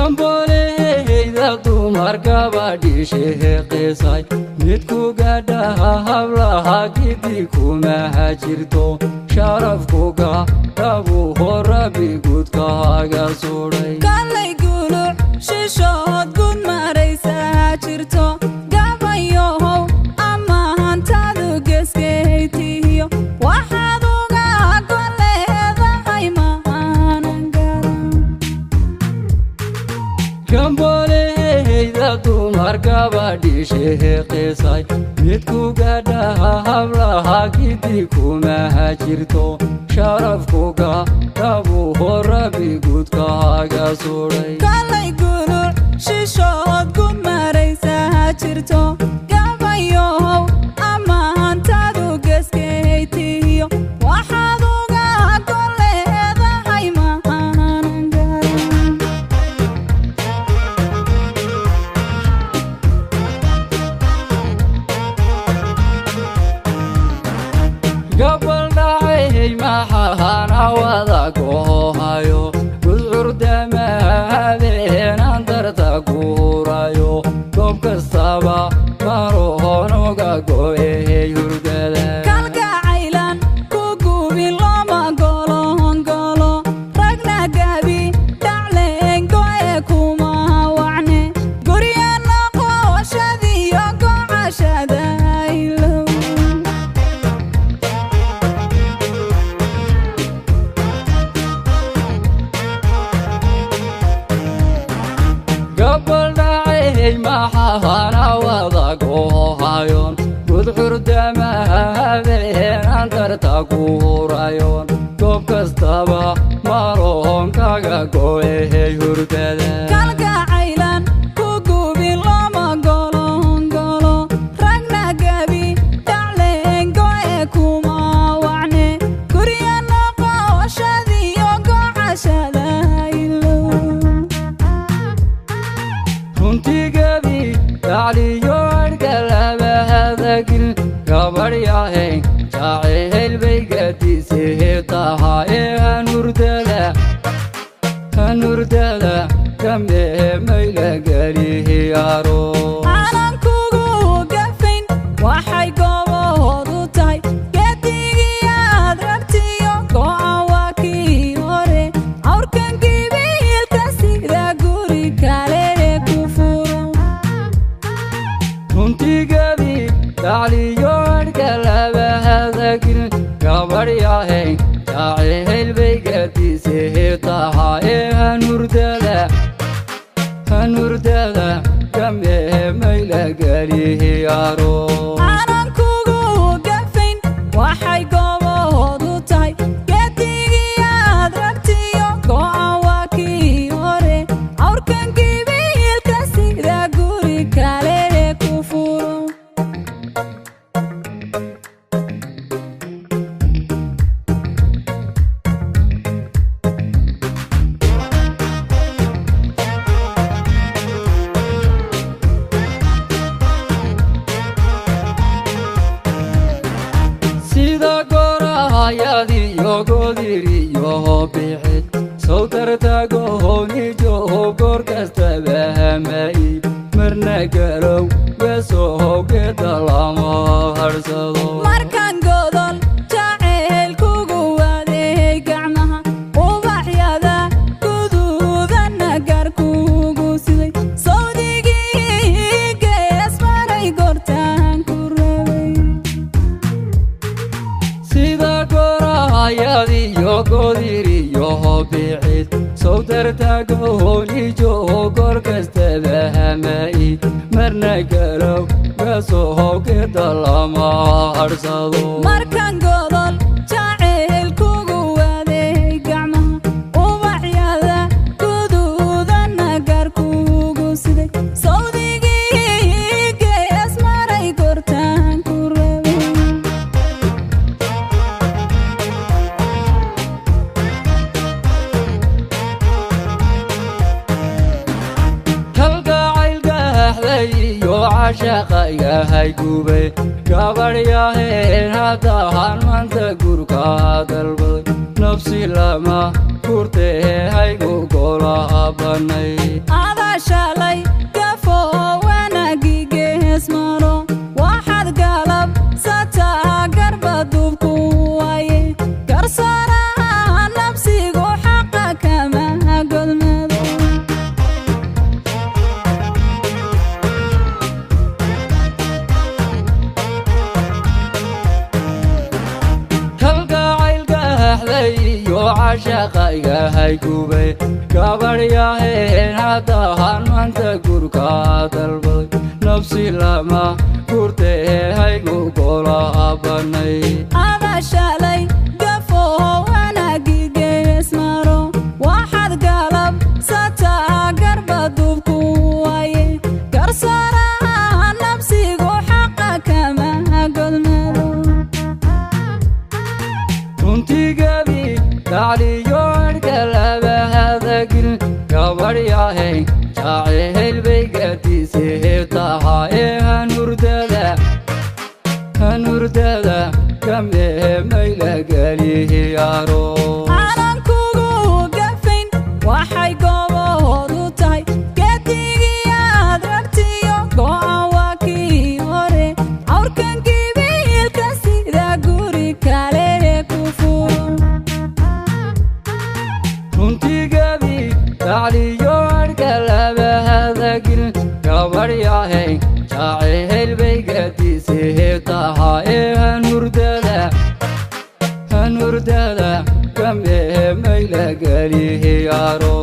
Gamboleyda dumarka badhisheeqeysay mid ku gaadhaha hablaha gidi kumaha jirto sharafkuga dhabuho rabbi guudkaaga sudhay. Kallay guluc shishood gud maraysaa jirto gabayohow ama hantaadu geskeytihiyo waxaad uga goleedahay maanan garan. Gamboleyda dumarka badhisheeqeysay mid ku gaadhaha hablaha gidi kumaha jirto sharafkuga dhabuho rabbi guudkaaga sudhay. Kallay guluc shishood gud maraysaa jirto gabayohow ama hantaadu geskeytihiyo waxaad uga goleedahay maanan garan. Gabal dhacay maxahana wada gohayo gudcurdama habeenan darta guurayo goob kastaba marohonoga go'ehey hurdada. Kalgacaylan ku gubi looma golohongolo ragna gabi dhacleen go'e kuma wacne gurya noqoshadiyo gocashada ilow. Gabal dhacay maxahana wada gohayon gudcurdama habeenan darta guurayon goob kastaba marohon kaga go'ehey hurdada. Kalgacaylan ku gubi looma golohongolo ragna gabi dhacleen go'e kuma wacne gurya noqoshadiyo gocashada ilow. Runtigabi dhacliyo adhka laba hadagil gabadhyahay jacayl bay gadisee tahay hanurdada hanurdada kamee mayla gelihiyaaro. Aanan kugu gafayn waxay goobahoodu tahay geedigiyaad ragtiyo go'an waa kii hore awrkan gibiilka sida guri kale ku furo. Runtigabi dhacliyo adhka laba hadagil gabadhyahay jacayl bay gadisee tahay hanurdada hanurdada kamee mayla gelihiyaaro. Aanan kugu gafayn waxay goobahoodu tahay geedigiyaad ragtiyo go'an waa kii hore awrkan gibiilka sida guri kale ku furo. Sida gorahayadiyo godiriyo bixid sawtartagohonijo goor kastaba hamai marna galow wesohogeda lama harsado. Markaan godol jacayl kugu wadeey gacmaha ubaxyada guduudana gaar kugu siday sawdigii gees maray goortaan ku rabay. Sida gorahayadiyo godiriyo bixid sawtartagohonijo goor kastaba hamai marna galow wesohogeda lama harsado. Markaan godol jacayl kugu wadeey gacmaha ubaxyada guduudana gaar kugu siday sawdigii gees maray goortaan ku rabay. Kalgacayl gaxday iyo cashaqa yahay gubay gabadhyaheen haddahan maanta gurka dalbaday nafsi lama kurtee. haygu golaha banay. Adaa shalay gafo wanaagii gees maro, waxaad galab sataa garba duubku waaye. Garsooraha nabsigu xaqa kama godmado. Kalgacaylgaxday iyo cashaqaygahay gubay, gabadhyaheen haddahan maanta gurkaa dalbaday, nafsi lama gurtee haygu golaha banay. Adaa shalay gafo wanaagii gees maro, waxaad galab sataa garba duubku waaye. Garsooraha nabsigu xaqa kama godmado. Runtigabi dacliyo adhka laba hadagil, gabadhyahay jacayl bay gaadisee tahaye. Hanurdada hanurdada kamee mayla gelihiyaaro. Aanan kugu gafayn waxay goobahoodu tahay, geedigiyaad rartiyo go'an waa kii hore. Awrkan gibiilka sida guri kale ku fuul. Runtigabi dacliyo adhka laba hadagil, gabadhyahay jacayl bay gaadisee tahaye. Hanurdada hanurdada kamee mayla gelihiyaaro.